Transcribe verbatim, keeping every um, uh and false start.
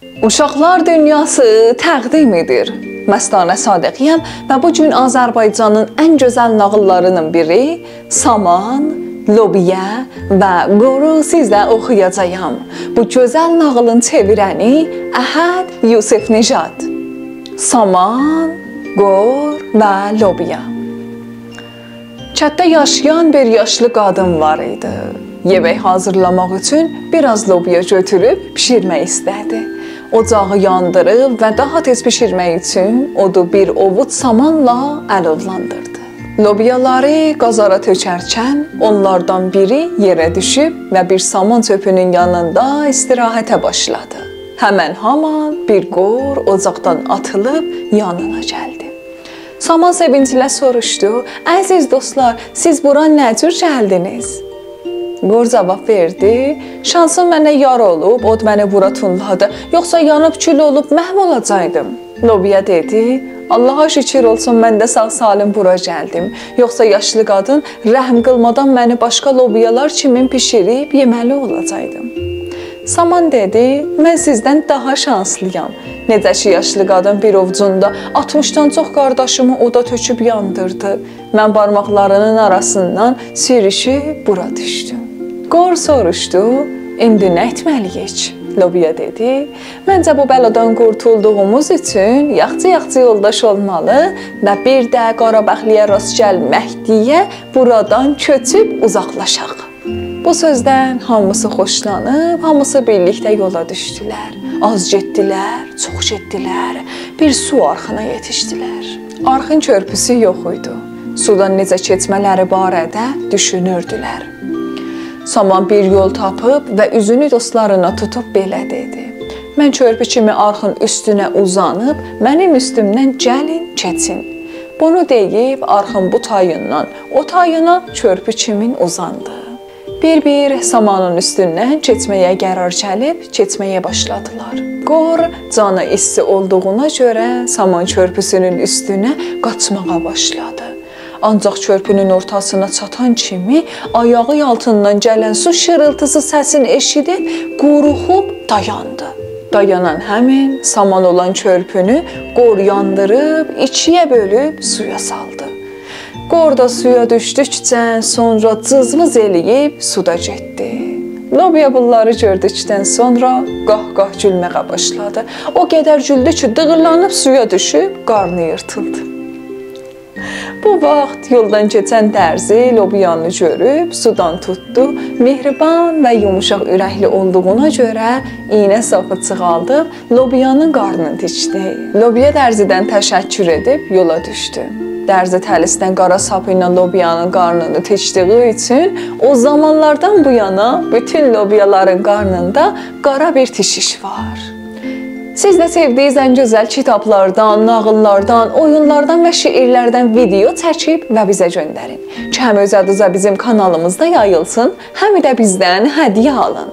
اوشاقلار دونیاسی تقدیم ائدیر. مستانه صادقی‌یم و بو گون آذربایجانین ان گؤزل ناغیللاری‌نین بیری سامان، لوبیا و قورو سیزه اوخویاجاغام. بو گؤزل ناغیلین چئویرنی احد یوسف‌نژاد. سامان، قور و لوبیا. کتده یاشایان بیر یاشلی قادین وار ایدی. یئمک حاضیرلاماق اوچون بیر آز لوبیا گؤتوروب بیشیرمک ایسته‌دی. اوجاغی یاندیریب و داها تئز بیشیرمک اوچون اودو بیر اوووج سامانلا آلوولاندیردی. لوبیالاری قازارا تؤکرکن اونلاردان بیری یئره دوشوب و بیر سامان چؤپونون یانیندا استراحته باشلادی. همن هامان بیر قور اوجاقدان آتیلیب یانینا گلدی. سامان سئوینجله سوروشدو: «عزیز دوستلار، سیز بورا نه جور گلدینیز؟» قور جاواب وئردی: «شانسیم منه یار اولوب، اود منی بورا توللادی. یوخسا یانیب کول اولوب محو اولاجاقدیم.» لوبیا دئدی: «آللاها شوکور اولسون، من ده ساغ سالم بورا گلدیم. یوخسا یاشلی قادین رحم قیلمادان منی باشقا لوبیالار کیمین بیشیریب یئمه‌لی اولاجاقدیم.» سامان دئدی: «من سیزدن داها شانسلی‌یام. نئجه کی یاشلی قادین بیر اووجوندا آلتمیشدان چوخ قارداشیمی اودا تؤکوب یاندیردی، من بارماقلاری‌نین آراسیندان سوروشوب بورا دوشدوم.» قور سوروشدو: «ایندی نه ائتمه‌لی‌ییک؟» لوبیا دئدی: «منجه بو بلادان قورتولدوغوموز اوچون یاخچی-یاخچی یولداش اولمالی و بیر ده قاراباخلی‌یا راست گلمک دئیه بورادان کؤچوب اوزاقلاشاق.» بو سؤزدن هامیسی خوشلانیب، هامیسی بیرلیکده یولا دوشدولر. آز گئتدیلر، چوخ گئتدیلر، بیر سو آرخینا یئتیشدیلر. آرخین کؤرپوسو یوخ ایدی. سودان نئجه کئچمه‌لری باره‌ده دوشونوردولر. سامان بیر یول تاپیب و اوزونو دوستلارینا توتوب بئله دئدی: «من کؤرپو کیمی آرخین اوستونه اوزانیب، منیم اوستومدن گلین، کئچین.» بونو دئییب، آرخین بو تاییندان او تایینا کؤرپو کیمین اوزاندی. بیر-بیر سامانین اوستوندن کئچمه‌یه قرار گلیب، کئچمه‌یه باشلادیلار. قور جانی ایستی اولدوغونا گؤره سامان کؤرپوسونون اوستونه قاچماغا باشلادی. آنجاق کؤرپونون اورتاسینا چاتان کیمی آیاغی آلتیندان گلن سو شیریلتیسی سسینی ائشیدیب قوروخوب دایاندی. دایانان همین سامان اولان کؤرپونو قور یاندیریب، ایکی‌یه بؤلوب سویا سالدی. قور دا سویا دوشدوکجه سونرا جیزویز ائله‌ییب سودا گئتدی. لوبیا بونلاری گؤردوکدن سونرا قاهقاه گولمه‌یه باشلادی. او قدر گولدو کی، دیغیرلانیب سویا دوشوب قارنی ییرتیلدی. بو واخت یولدان کئچن درزی لوبیانی گؤروب سودان توتدو. مهربان و یوموشاق اورکلی اولدوغونا گؤره ایینه ساپی چیخاردیب لوبیانین قارنینی تیکدی. لوبیا درزیدن تشکر ائدیب یولا دوشدو. درزی تلیسینن قارا ساپی ایله لوبیانین قارنینی تیکدیگی اوچون او زامانلاردان بو یانا بوتون لوبیالارین قارنیندا قارا بیر تیکیش وار. سیز ده سئودیگینیز ان گؤزل کیتابلاردان، ناغیللاردان، اویونلاردان و شعرلردن ویدئو چکیب و بیزه گؤندرین کی، هم اؤز آدینیزا بیزیم کانالیمیزدا یاییلسین، هم ده بیزدن هدیه آلین.